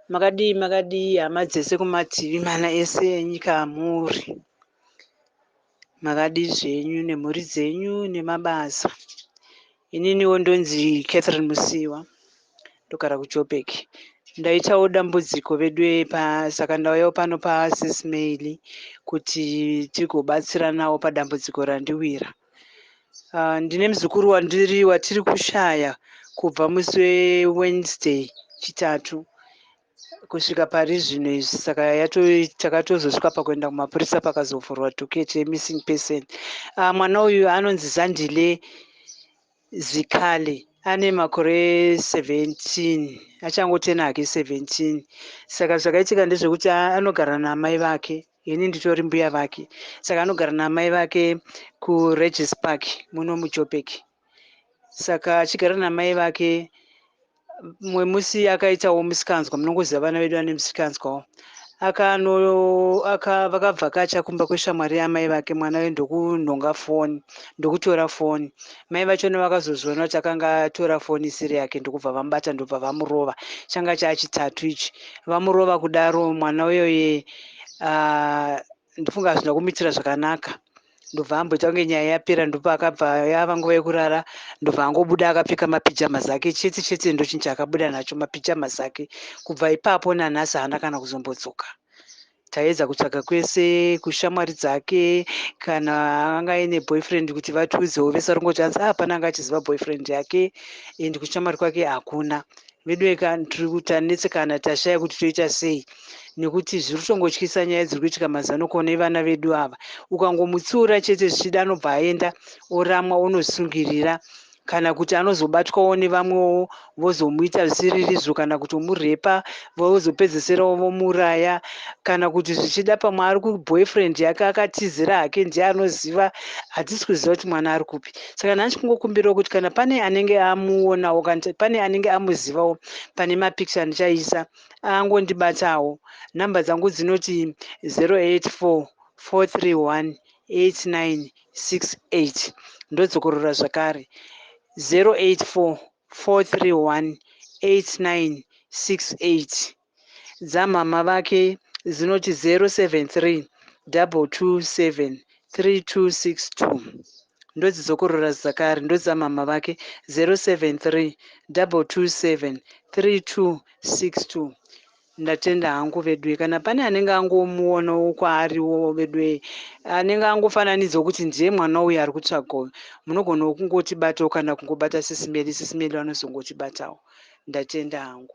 Makadii makadii hama dzese kumativi mana ese enyika amuri. Makadii zvenyu nemhuri dzenyu nemabasa. Ininiwo ndonzi Catherine Musiiwa ndogara kuJoburg. Ndaitawo dambudziko veduwe saka ndauyawo pano paSis Melly kuti tigobatsiranawo padambudziko randiwira. Ndine muzukuru wandiri watiri kushaya kubva musi weWednesday Chitatu kusvika pari zvino izvi saka takatozosvika pakuenda kumapurisa pakazovhurwa docket yemissing person. Mwana uyu anonzi Zandile Zikhali ane makore 17 achangotena hake 17 saka zvakaitika ndezvekuti anogara naamai vake ini nditori mbuya vake saka anogara naamai vake kuRegis Park muno muJoburg saka achigara namai vake mumwe musi akaitawo musikanzwa munongoziva vana vedu vane musikanzwawo akano aka vakabvakacha kumba kweshamwari yaamai vake mwana uyu ndokunhonga foni ndokutora foni mai vachona vakazozviona kuti akanga atora foni isiri yake ndokubva vamubata ndobva vamurova changa chaachitatu ichi vamurova kudaro mwana uyoye ndofunga hazvina kumuitira zvakanaka ndobva amboita kunge nyaya yapera ndopaakabva yava nguva yekurara ndobva angobuda akapfeka mapijamas ake chete chete ndochinhu chaakabuda nacho mapijamas ake kubva ipapo nanhasi haana kana kuzombodzoka taedza kutsvaga kwese kushamwari dzake kana anga aine boyfriend kuti vatiudzewo vese vari kungoti hanzi hapana anga achiziva boyfriend yake and kushamwari kwake hakuna veduwe ka tiri tanetsekana tashaya kuti toita sei nekuti zviri kutongotyisa nyaya dziri kuitika mazano kone vana vedu ava ukangomutsiura chete zvichida anobva aenda oramwa onosungirira kana kuti anozobatwawo nevamwewo vozomuita zvisiririzvo kana kutomurepa vozopedzeserawo vomuuraya kana kuti zvichida pamwe ari kuboyfriend yake akatizira hake ndiye anoziva hatisi kuziva kuti mwana ari kupi saka nhasi kungokumbirawo kuti kana pane anenge amuonawo kana pane anenge amuzivawo pane mapicture andichaisa angondibatawo nhamba dzangu dzinoti 084 431 8968 ndodzokorora zvakare 084 431 8968 dzamama vake dzinoti 073 227 3262 ndodzidzokorora zvakare ndodzamama vake 073 227 3262 ndatenda hangu veduwe kana pane anenge angomuonawo kwaariwo veduwe anenge angofananidzawo kuti ndiye mwana uyu ari kutsvagwa uyu munogonawo kungotibatawo kana kungobata Sis Melly Sis Melly vanozongotibatawo ndatenda hangu.